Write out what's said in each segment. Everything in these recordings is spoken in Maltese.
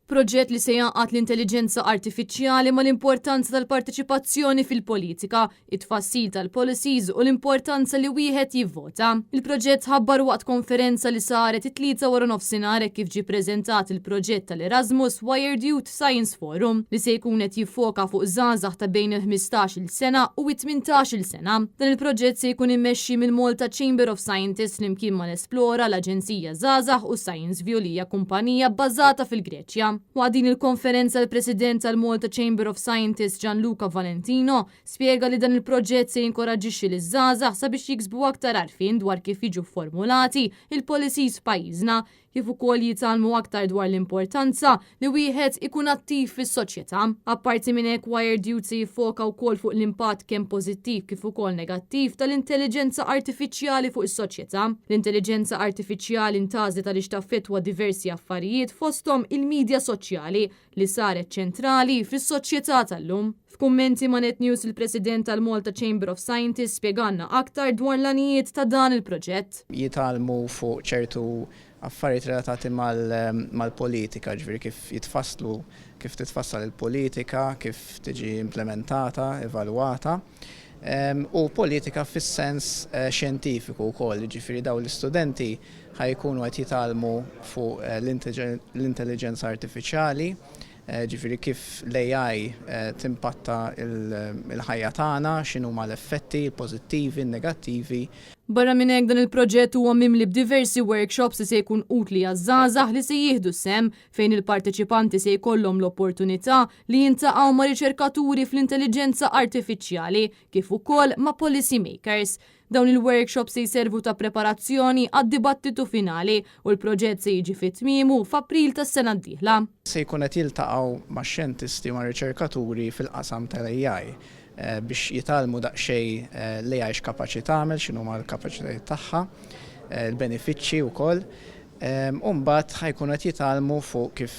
Proġett li se jgħaqqad l-intelliġenza artifiċjali mal-importanza tal-parteċipazzjoni fil-politika, it-tfassil tal-policies u l-importanza li wieħed jivvota. Il-proġett tħabbar waqt konferenza li saret it-Tlieta waranofsinhar hekk kif ġie ppreżentat il-proġett tal-Erasmus Wired Youth Science Forum li se jkun qed jiffoka fuq żgħażagħ ta' bejn il-15-il sena u t-18-il sena. Dan il-proġett se jkun immexxi mill-Malta Chamber of Scientists flimkien mal-Esplora, l-Aġenzija Żgħażagħ u Science View li hija kumpanija bbażata fil-Greċja. Waqt din il-konferenza l-President tal-Malta Chamber of Scientists Gianluca Valentino spjega li dan il-proġett se jinkoraġġixxi liż-żgħażagħ sabiex jiksbu aktar għarfien dwar kif jiġu fformulati l-policies f'pajjiżna kif ukoll jitgħallmu aktar dwar l-importanza li wieħed ikun attiv fis-soċjetà. Apparti minn hekk Wired Youth se jiffoka wkoll fuq l-impatt kemm pożittiv kif ukoll negattiv tal-intelliġenza artifiċjali fuq is-soċjetà. L-intelliġenza artifiċjali ntgħażlet għaliex taffettwa diversi affarijiet fosthom il-midja soċjali li saret ċentrali fis-soċjetà tal-lum. F'kummenti ma' Net News il-President tal-Malta Chamber of Scientists spjegalna aktar dwar l-għanijiet ta' dan il-proġett. Jitgħallmu fuq ċertu affarijiet relatati mal-politika, ġifieri kif jitfasslu, kif titfassal il-politika, kif tiġi implementata, evalwata, u politika fis-sens xjentifiku wkoll, jiġifieri dawn l-istudenti ħa jkunu qed jitgħallmu fuq l-intelliġenza artifiċjali, ġifieri kif l-AI timpatta l-ħajja tagħna, x'inhuma l-effetti, il-pożittivi, n-negattivi. Barra minn hekk dan il-proġett huwa mimli b'diversi workshops li se jkun utli għaż-żgħażagħ li se jieħdu sehem fejn il-parteċipanti se jkollhom l-opportunità li jintaqgħu ma' riċerkaturi fl-intelliġenza artifiċjali kif ukoll ma' policy makers. Dawn il-workshops se jservu ta' preparazzjoni għad-dibattitu finali u l-proġett se jiġi fi tmiemu f'April tas-sena d-dieħla. Se jkun qed jiltaqgħu ma' xjentisti u ma' riċerkaturi fil-qasam tal-AI biex jitgħallmu daqsxejn l-AI x'kapaċi tagħmel, x'inhuma l-kapaċitajiet tagħha, il-benefiċċji wkoll. U mbagħad ħa jkunu qed jitgħallmu fuq kif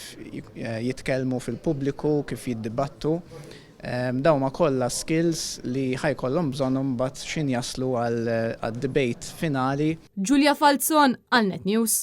jitkellmu fil-pubbliku, kif jiddibattu. Dawn huma kollha skills li ħa jkollhom bżonn imbagħad x'ħin jaslu għad-debate finali. Julia Falzon għal Net News.